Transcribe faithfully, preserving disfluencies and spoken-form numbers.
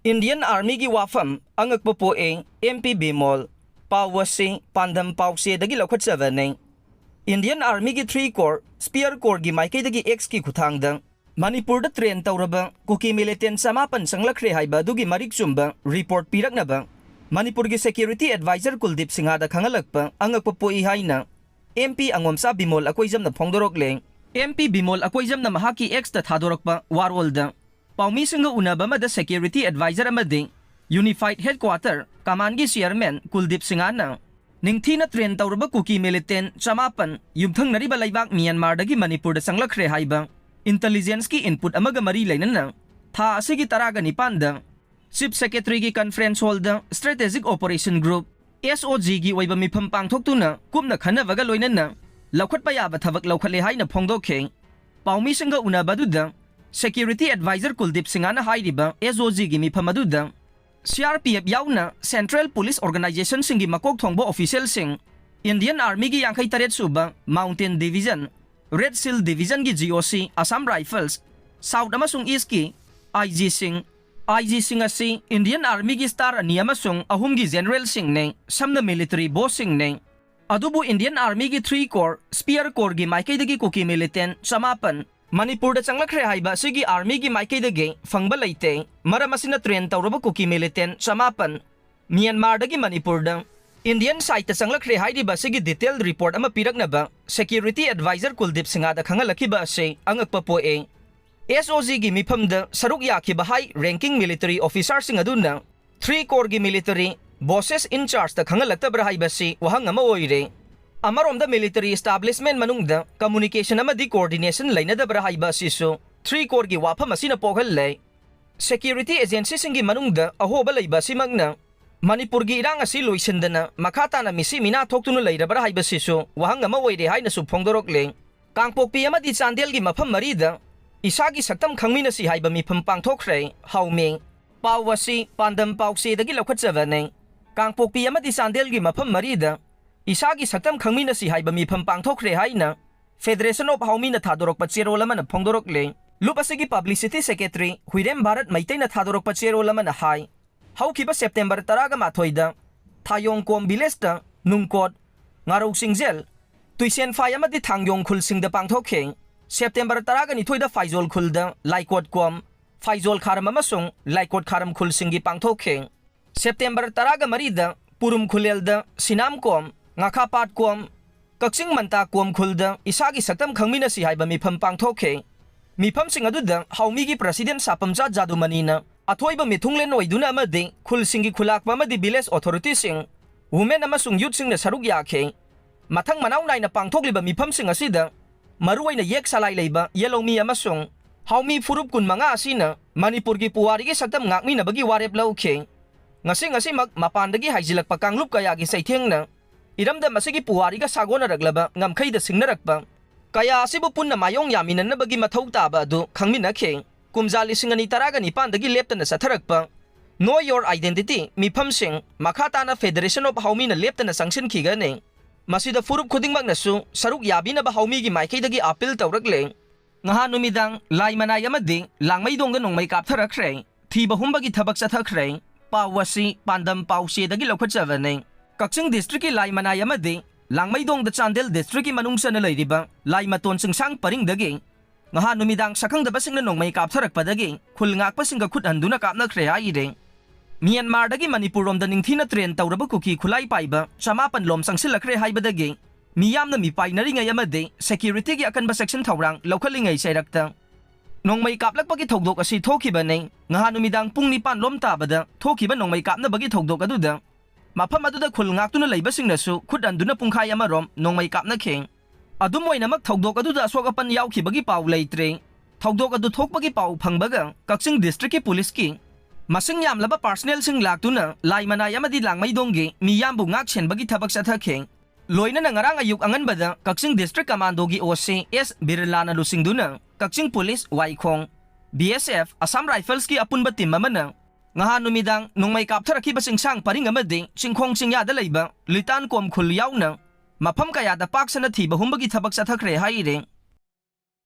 Indian Armyꯒꯤ ꯋꯥꯐꯝ ꯑꯉꯛꯄ ꯄꯣꯛꯑꯦ, M P ꯕꯤꯃꯣꯜ꯫ ꯄꯥꯎ ꯑꯁꯤ ꯄꯥꯟꯗꯝ ꯄꯥꯎꯆꯦꯗꯒꯤ ꯂꯧꯈꯠꯆꯕꯅꯤ꯫ Indian Armyꯒꯤ three Corps, Spear Corpsꯀꯤ ꯃꯥꯏꯀꯩꯗꯒꯤ Xꯀꯤ ꯈꯨꯠꯊꯥꯡꯗ ꯃꯅꯤꯄꯨꯔꯗ train ꯇꯧꯔꯕ ꯀꯨꯀꯤ militant ꯆꯃꯥꯄꯟ ꯆꯪꯂꯛꯈ꯭ꯔꯦ ꯍꯥꯏꯕ ꯑꯗꯨꯒꯤ ꯃꯔꯤꯛ ꯆꯨꯝꯕ report ꯄꯤꯔꯛꯅꯕ ꯃꯅꯤꯄꯨꯔꯒꯤ security advisor ꯀꯨꯜꯗꯤꯞ ꯁꯤꯡꯍꯗ ꯈꯪꯍꯜꯂꯛꯄ ꯑꯉꯛꯄ ꯄꯣꯛꯏ ꯍꯥꯏꯅ M P ꯑꯉꯣꯝꯆꯥ Bimol ꯑꯀꯣꯏꯖꯝꯅ ꯐꯣꯡꯗꯣꯔꯛꯂꯦ꯫ M P Bimol ꯑꯀꯣꯏꯖꯝꯅ ꯃꯍꯥꯛꯀꯤ Xꯇ ꯊꯥꯗꯣꯔꯛꯄ ꯋꯥꯔꯣꯜꯗ, ꯄꯥꯎꯃꯤꯁꯤꯡꯒ ꯎꯅꯕ ꯑꯃꯗ security advisor ꯑꯃꯗꯤ Unified Headquarter Commandꯀꯤ chairman ꯀꯨꯜꯗꯤꯞ ꯁꯤꯡꯍꯅ ꯅꯤꯡꯊꯤꯅ train ꯇꯧꯔꯕ ꯀꯨꯀꯤ militant ꯆꯃꯥꯄꯟ ꯌꯨꯝꯊꯪꯅꯔꯤꯕ ꯂꯩꯕꯥꯛ ꯃ꯭ꯌꯥꯟꯃꯥꯔꯗꯒꯤ ꯃꯅꯤꯄꯨꯔꯗ ꯆꯪꯂꯛꯈ꯭ꯔꯦ ꯍꯥꯏꯕ intelligenceꯀꯤ input ꯑꯃꯒ ꯃꯔꯤ ꯂꯩꯅꯅ ꯊꯥ ꯑꯁꯤꯒꯤ ꯇꯔꯥꯒ ꯅꯤꯄꯥꯟꯗ Chief Secretaryꯒꯤ conference hallꯗ Strategic Operation Group, SOGꯒꯤ ꯑꯣꯏꯕ ꯃꯤꯐꯝ ꯄꯥꯡꯊꯣꯛꯇꯨꯅ ꯀꯨꯞꯅ ꯈꯟꯅꯕꯒ ꯂꯣꯏꯅꯅ ꯂꯧꯈꯠꯄ ꯌꯥꯕ ꯊꯕꯛ ꯂꯧꯈꯠꯂꯦ ꯍꯥꯏꯅ ꯐꯣꯡꯗꯣꯛꯈꯤ꯫ ꯄꯥꯎꯃꯤꯁꯤꯡꯒ ꯎꯅꯕ ꯑꯗꯨꯗ security advisor ꯀꯨꯜꯗꯤꯞ ꯁꯤꯡꯍꯅ ꯍꯥꯏꯔꯤꯕ SOGꯒꯤ ꯃꯤꯐꯝ ꯑꯗꯨꯗ C R P F ꯌꯥꯎꯅ Central Police Organizationꯁꯤꯡꯒꯤ ꯃꯀꯣꯛ ꯊꯣꯡꯕ officialꯁꯤꯡ, Indian Armyꯒꯤ ꯌꯥꯡꯈꯩ ꯇꯔꯦꯠ ꯁꯨꯕ Mountain Division, Red Shield Divisionꯒꯤ G O C, Assam Rifles, South ꯑꯃꯁꯨꯡ Eastꯀꯤ IGꯁꯤꯡ, IGꯁꯤꯡ ꯑꯁꯤ Indian Armyꯒꯤ star ꯑꯅꯤ ꯑꯃꯁꯨꯡ ꯑꯍꯨꯝꯒꯤ generalꯁꯤꯡꯅꯤ, ꯁꯝꯅ military bossꯁꯤꯡꯅꯤ꯫ ꯑꯗꯨꯕꯨ Indian Armyꯒꯤ three Corps, Spear Corpsꯀꯤ ꯃꯥꯏꯀꯩꯗꯒꯤ ꯀꯨꯀꯤ militant ꯆꯃꯥꯄꯟ ꯃꯅꯤꯄꯨꯔꯗ ꯆꯪꯂꯛꯈ꯭ꯔꯦ ꯍꯥꯏꯕ ꯑꯁꯤꯒꯤ Armyꯒꯤ ꯃꯥꯏꯀꯩꯗꯒꯤ ꯐꯪꯕ ꯂꯩꯇꯦ꯫ ꯃꯔꯝ ꯑꯁꯤꯅ train ꯇꯧꯔꯕ ꯀꯨꯀꯤ militant ꯆꯃꯥꯄꯟ ꯃ꯭ꯌꯥꯟꯃꯥꯔꯗꯒꯤ ꯃꯅꯤꯄꯨꯔꯗ Indian sideꯇ ꯆꯪꯂꯛꯈ꯭ꯔꯦ ꯍꯥꯏꯔꯤꯕ ꯑꯁꯤꯒꯤ detail report ꯑꯃ ꯄꯤꯔꯛꯅꯕ security advisor ꯀꯨꯜꯗꯤꯞ ꯁꯤꯡꯍꯗ ꯈꯪꯍꯜꯂꯛꯈꯤꯕ ꯑꯁꯤ ꯑꯉꯛꯄ ꯄꯣꯛꯑꯦ꯫ SOGꯒꯤ ꯃꯤꯐꯝꯗ ꯁꯔꯨꯛ ꯌꯥꯈꯤꯕ high ranking military officerꯁꯤꯡ ꯑꯗꯨꯅ three Corpsꯀꯤ military bosses in chargeꯇ ꯈꯪꯍꯜꯂꯛꯇꯕ꯭ꯔꯥ ꯍꯥꯏꯕꯁꯤ ꯋꯥꯍꯪ ꯑꯃ ꯑꯣꯏꯔꯦ꯫ ꯑꯃꯔꯣꯝꯗ military establishment ꯃꯅꯨꯡꯗ communication ꯑꯃꯗꯤ coordination ꯂꯩꯅꯗꯕ꯭ꯔꯥ ꯍꯥꯏꯕ ꯑꯁꯤꯁꯨ three Corpsꯀꯤ ꯋꯥꯐꯝ ꯑꯁꯤꯅ ꯄꯣꯛꯍꯜꯂꯦ꯫ Security agencyꯁꯤꯡꯒꯤ ꯃꯅꯨꯡꯗ ꯑꯍꯣꯕ ꯂꯩꯕ ꯑꯁꯤꯃꯛꯅ ꯃꯅꯤꯄꯨꯔꯒꯤ ꯏꯔꯥꯡ ꯑꯁꯤ ꯂꯣꯏꯁꯤꯟꯗꯅ ꯃꯈꯥ ꯇꯥꯅ ꯃꯤꯁꯤ ꯃꯤꯅꯥ ꯊꯣꯛꯇꯨꯅ ꯂꯩꯔꯕ꯭ꯔꯥ ꯍꯥꯏꯕꯁꯤꯁꯨ ꯋꯥꯍꯪ ꯑꯃ ꯑꯣꯏꯔꯦ ꯍꯥꯏꯅꯁꯨ ꯐꯣꯡꯗꯣꯔꯛꯂꯦ꯫ ꯀꯥꯡꯄꯣꯛꯄꯤ ꯑꯃꯗꯤ ꯆꯥꯟꯗꯦꯜꯒꯤ ꯃꯐꯝ ꯃꯔꯤꯗ ꯏꯁꯥꯒꯤ ꯁꯛꯇꯝ ꯈꯪꯃꯤꯟꯅꯁꯤ ꯍꯥꯏꯕ ꯃꯤꯐꯝ ꯄꯥꯡꯊꯣꯛꯈ꯭ꯔꯦ꯫ ꯍꯥꯎꯃꯤ꯫ ꯄꯥꯎ ꯑꯁꯤ ꯄꯥꯟꯗꯝ ꯄꯥꯎꯆꯦꯗꯒꯤ ꯂꯧꯈꯠꯆꯕꯅꯤ꯫ ꯀꯥꯡꯄꯣꯛꯄꯤ ꯑꯃꯗꯤ ꯆꯥꯟꯗꯦꯜꯒꯤ ꯃꯐꯝ ꯃꯔꯤꯗ ꯏꯁꯥꯒꯤ ꯁꯛꯇꯝ ꯈꯪꯃꯤꯟꯅꯁꯤ ꯍꯥꯏꯕ ꯃꯤꯐꯝ ꯄꯥꯡꯊꯣꯛꯈ꯭ꯔꯦ ꯍꯥꯏꯅ Federation of Haomina ꯊꯥꯗꯣꯔꯛꯄ ꯆꯦꯔꯣꯜ ꯑꯃꯅ ꯐꯣꯡꯗꯣꯔꯛꯂꯦ꯫ ꯂꯨꯞ ꯑꯁꯤꯒꯤ ꯄꯕ꯭ꯂꯤꯁꯤꯇꯤ ꯁꯦꯀ꯭ꯔꯦꯇꯔꯤ ꯍꯨꯏꯔꯦꯝ ꯚꯥꯔꯠ ꯃꯩꯇꯩꯅ ꯊꯥꯗꯣꯔꯛꯄ ꯆꯦꯔꯣꯜ ꯑꯃꯅ ꯍꯥꯏ, ꯍꯧꯈꯤꯕ ꯁꯦꯞꯇꯦꯝꯕꯔ ꯇꯔꯥꯒ ꯃꯥꯊꯣꯏꯗ ꯊꯥꯌꯣꯡꯀꯣꯝ ꯚꯤꯂꯦꯖꯇ ꯅꯨꯡꯀꯣꯠ, ꯉꯥꯔꯧ ꯆꯤꯡꯖꯦꯜ, ꯇꯨꯏꯁꯦꯟꯐꯥꯏ ꯑꯃꯗꯤ ꯊꯥꯡꯌꯣꯡ ꯈꯨꯜꯁꯤꯡꯗ ꯄꯥꯡꯊꯣꯛꯈꯤ꯫ ꯁꯦꯞꯇꯦꯝꯕꯔ ꯇꯔꯥꯒ ꯅꯤꯊꯣꯏꯗ ꯐꯥꯏꯖꯣꯜ ꯈꯨꯜꯗ ꯂꯥꯏꯀꯣꯠꯀꯣꯝ, ꯐꯥꯏꯖꯣꯜ ꯈꯥꯔꯝ ꯑꯃꯁꯨꯡ ꯂꯥꯏꯀꯣꯠ ꯈꯥꯔꯝ ꯈꯨꯜꯁꯤꯡꯒꯤ ꯄꯥꯡꯊꯣꯛꯈꯤ꯫ ꯁꯦꯞꯇꯦꯝꯕꯔ ꯇꯔꯥꯒ ꯃꯔꯤꯗ ꯄꯨꯔꯨꯝ ꯈꯨꯂꯦꯜꯗ ꯁꯤꯅꯥꯝꯀꯣꯝ, ꯉꯥꯈꯥꯄꯥꯠꯀꯣꯝ, ꯀꯛꯆꯤꯡ ꯃꯟꯇꯥꯀꯣꯝ ꯈꯨꯜꯗ ꯏꯁꯥꯒꯤ ꯁꯛꯇꯝ ꯈꯪꯃꯤꯟꯅꯁꯤ ꯍꯥꯏꯕ ꯃꯤꯐꯝ ꯄꯥꯡꯊꯣꯛꯈꯤ꯫ ꯃꯤꯐꯝꯁꯤꯡ ꯑꯗꯨꯗ ꯍꯥꯎꯃꯤꯒꯤ ꯄ꯭ꯔꯁꯤꯗꯦꯟ ꯁꯥꯄꯝꯆꯥ ꯖꯥꯗꯨꯃꯅꯤꯅ ꯑꯊꯣꯏꯕ ꯃꯤꯊꯨꯡꯂꯦꯟ ꯑꯣꯏꯗꯨꯅ ꯑꯃꯗꯤ ꯈꯨꯜꯁꯤꯡꯒꯤ ꯈꯨꯂꯥꯛꯄ ꯑꯃꯗꯤ ꯚꯤꯂꯦꯖ ꯑꯣꯊꯣꯔꯤꯇꯤꯁꯤꯡ, ꯋꯨꯃꯦꯟ ꯑꯃꯁꯨꯡ ꯌꯨꯠꯁꯤꯡꯅ ꯁꯔꯨꯛ ꯌꯥꯈꯤ꯫ ꯃꯊꯪ ꯃꯅꯥꯎ ꯅꯥꯏꯅ ꯄꯥꯡꯊꯣꯛꯂꯤꯕ ꯃꯤꯐꯝꯁꯤꯡ ꯑꯁꯤꯗ ꯃꯔꯨꯑꯣꯏꯅ ꯌꯦꯛ ꯁꯂꯥꯏ ꯂꯩꯕ ꯌꯦꯂꯧꯃꯤ ꯑꯃꯁꯨꯡ ꯍꯥꯎꯃꯤ ꯐꯨꯔꯨꯞ ꯀꯨꯟꯃꯉꯥ ꯑꯁꯤꯅ ꯃꯅꯤꯄꯨꯔꯒꯤ ꯄꯨꯋꯥꯔꯤꯒꯤ ꯁꯛꯇꯝ ꯉꯥꯛꯃꯤꯟꯅꯕꯒꯤ ꯋꯥꯔꯦꯞ ꯂꯧꯈꯤ꯫ ꯉꯁꯤ ꯉꯁꯤꯃꯛ ꯃꯄꯥꯟꯗꯒꯤ ꯍꯥꯏꯖꯤꯜꯂꯛꯄ ꯀꯥꯡꯂꯨꯞ ꯀꯌꯥꯒꯤ ꯆꯩꯊꯦꯡꯅ ꯏꯔꯝꯗꯝ ꯑꯁꯤꯒꯤ ꯄꯨꯋꯥꯔꯤꯒ ꯁꯥꯒꯣꯟꯅꯔꯛꯂꯕ ꯉꯝꯈꯩꯗ ꯁꯤꯡꯅꯔꯛꯄ ꯀꯌꯥ ꯑꯁꯤꯕꯨ ꯄꯨꯟꯅ ꯃꯥꯌꯣꯡ ꯌꯥꯃꯤꯟꯅꯅꯕꯒꯤ ꯃꯊꯧ ꯇꯥꯕ ꯑꯗꯨ ꯈꯪꯃꯤꯟꯅꯈꯤ꯫ ꯀꯨꯝꯖꯥ ꯂꯤꯁꯤꯡ ꯑꯅꯤ ꯇꯔꯥꯒ ꯅꯤꯄꯥꯟꯗꯒꯤ ꯂꯦꯞꯇꯅ ꯆꯠꯊꯔꯛꯄ Know Your Identity ꯃꯤꯐꯝꯁꯤꯡ ꯃꯈꯥ ꯇꯥꯅ Federation of ꯍꯥꯎꯃꯤꯅ ꯂꯦꯞꯇꯅ ꯆꯪꯁꯤꯟꯈꯤꯒꯅꯤ꯫ ꯃꯁꯤꯗ ꯐꯨꯔꯨꯞ ꯈꯨꯗꯤꯡꯃꯛꯅꯁꯨ ꯁꯔꯨꯛ ꯌꯥꯕꯤꯅꯕ ꯍꯥꯎꯃꯤꯒꯤ ꯃꯥꯏꯀꯩꯗꯒꯤ ꯑꯥꯄꯤꯜ ꯇꯧꯔꯛꯂꯦ꯫ ꯉꯍꯥ ꯅꯨꯃꯤꯗꯥꯡ ꯂꯥꯏꯃꯅꯥꯏ ꯑꯃꯗꯤ ꯂꯥꯡꯃꯩꯗꯣꯡꯗ ꯅꯣꯡꯃꯩ ꯀꯥꯞꯊꯔꯛꯈ꯭ꯔꯦ꯫ ꯊꯤꯕ ꯍꯨꯝꯕꯒꯤ ꯊꯕꯛ ꯆꯠꯊꯈ꯭ꯔꯦ꯫ ꯄꯥꯎ ꯑꯁꯤ ꯄꯥꯟꯗꯝ ꯄꯥꯎꯆꯦꯗꯒꯤ ꯂꯧꯈꯠꯆꯕꯅꯤ꯫ ꯀꯛꯆꯤꯡ ꯗꯤꯁꯇ꯭ꯔꯤꯛꯀꯤ ꯂꯥꯏꯃꯅꯥꯏ ꯑꯃꯗꯤ ꯂꯥꯡꯃꯩꯗꯣꯡꯗ ꯆꯥꯟꯗꯦꯜ ꯗꯤꯁꯇ꯭ꯔꯤꯛꯀꯤ ꯃꯅꯨꯡ ꯆꯟꯅ ꯂꯩꯔꯤꯕ ꯂꯥꯏꯃꯇꯣꯟ ꯆꯤꯡꯁꯥꯡ ꯄꯔꯤꯡꯗꯒꯤ ꯉꯍꯥ ꯅꯨꯃꯤꯗꯥꯡ ꯁꯛꯈꯪꯗꯕꯁꯤꯡꯅ ꯅꯣꯡꯃꯩ ꯀꯥꯞꯊꯔꯛꯄꯗꯒꯤ ꯈꯨꯜ ꯉꯥꯛꯄꯁꯤꯡꯒ ꯈꯨꯠ ꯍꯟꯗꯨꯅ ꯀꯥꯞꯅꯈ꯭ꯔꯦ ꯍꯥꯏꯔꯤ꯫ ꯃ꯭ꯌꯥꯟꯃꯥꯔꯗꯒꯤ ꯃꯅꯤꯄꯨꯔꯔꯣꯝꯗ ꯅꯤꯡꯊꯤꯅ ꯇ꯭ꯔꯦꯟ ꯇꯧꯔꯕ ꯀꯨꯀꯤ ꯈꯨꯠꯂꯥꯏ ꯄꯥꯏꯕ ꯆꯃꯥꯄꯟ ꯂꯣꯝ ꯆꯪꯁꯤꯜꯂꯛꯈ꯭ꯔꯦ ꯍꯥꯏꯕꯗꯒꯤ ꯃꯤꯌꯥꯝꯅ ꯃꯤꯄꯥꯏꯅꯔꯤꯉꯩ ꯑꯃꯗꯤ ꯁꯦꯀ꯭ꯌꯨꯔꯤꯇꯤꯒꯤ ꯑꯀꯟꯕ ꯆꯦꯛꯁꯤꯟ ꯊꯧꯔꯥꯡ ꯂꯧꯈꯠꯂꯤꯉꯩ ꯆꯩꯔꯛꯇ ꯅꯣꯡꯃꯩ ꯀꯥꯞꯂꯛꯄꯒꯤ ꯊꯧꯗꯣꯛ ꯑꯁꯤ ꯊꯣꯛꯈꯤꯕꯅꯤ꯫ ꯉꯍꯥ ꯅꯨꯃꯤꯗꯥꯡ ꯄꯨꯡ ꯅꯤꯄꯥꯟ ꯂꯣꯝ ꯇꯥꯕꯗ ꯊꯣꯛꯈꯤꯕ ꯅꯣꯡꯃꯩ ꯀꯥꯞꯅꯕꯒꯤ ꯊꯧꯗꯣꯛ ꯑꯗꯨꯗ ꯃꯐꯝ ꯑꯗꯨꯗ ꯈꯨꯜ ꯉꯥꯛꯇꯨꯅ ꯂꯩꯕꯁꯤꯡꯅꯁꯨ ꯈꯨꯠ ꯍꯟꯗꯨꯅ ꯄꯨꯡꯈꯥꯏ ꯑꯃꯔꯣꯝ ꯅꯣꯡꯃꯩ ꯀꯥꯞꯅꯈꯤ꯫ ꯑꯗꯨꯝ ꯑꯣꯏꯅꯃꯛ ꯊꯧꯗꯣꯛ ꯑꯗꯨꯗ ꯑꯁꯣꯛ ꯑꯄꯟ ꯌꯥꯎꯈꯤꯕꯒꯤ ꯄꯥꯎ ꯂꯩꯇ꯭ꯔꯦ꯫ ꯊꯧꯗꯣꯛ ꯑꯗꯨ ꯊꯣꯛꯄꯒꯤ ꯄꯥꯎ ꯐꯪꯕꯒ ꯀꯛꯆꯤꯡ ꯗꯤꯁꯇ꯭ꯔꯤꯛꯀꯤ ꯄꯨꯂꯤꯁꯀꯤ ꯃꯁꯤꯡ ꯌꯥꯝꯂꯕ ꯄꯥꯔꯁꯅꯦꯜꯁꯤꯡ ꯂꯥꯛꯇꯨꯅ ꯂꯥꯏꯃꯅꯥꯏ ꯑꯃꯗꯤ ꯂꯥꯡꯃꯩꯗꯣꯡꯒꯤ ꯃꯤꯌꯥꯝꯕꯨ ꯉꯥꯛ ꯁꯦꯟꯕꯒꯤ ꯊꯕꯛ ꯆꯠꯊꯈꯤ꯫ ꯂꯣꯏꯅꯅ ꯉꯔꯥꯡ ꯑꯌꯨꯛ ꯑꯉꯟꯕꯗ ꯀꯛꯆꯤꯡ ꯗꯤꯁꯇ꯭ꯔꯤꯛ ꯀꯃꯥꯟꯗꯣꯒꯤ ꯑꯣ ꯁꯤ ꯑꯦꯁ ꯕꯤꯔꯂꯥꯅ ꯂꯨꯆꯤꯡꯗꯨꯅ ꯀꯛꯆꯤꯡ ꯄꯨꯂꯤꯁ, ꯋꯥꯏꯈꯣꯡ, ꯕꯤ ꯑꯦꯁ ꯑꯦꯐ, ꯑꯁꯥꯝ ꯔꯥꯏꯐꯜꯁꯀꯤ ꯑꯄꯨꯟꯕ ꯇꯤꯝ ꯑꯃꯅ ꯉꯍꯥꯟ ꯅꯨꯃꯤꯗꯥꯡ ꯅꯣꯡꯃꯩ ꯀꯥꯞꯊꯔꯛꯈꯤꯕ ꯆꯤꯡꯁꯥꯡ ꯄꯔꯤꯡ ꯑꯃꯗꯤ ꯆꯤꯡꯈꯣꯡ ꯆꯤꯡꯌꯥꯗ ꯂꯩꯕ ꯂꯤꯇꯥꯟ ꯀꯣꯝ ꯈꯨꯜ ꯌꯥꯎꯅ ꯃꯐꯝ ꯀꯌꯥꯗ ꯄꯥꯛ ꯁꯟꯅ ꯊꯤꯕ ꯍꯨꯝꯕꯒꯤ ꯊꯕꯛ ꯆꯠꯊꯈ꯭ꯔꯦ ꯍꯥꯏꯔꯤ꯫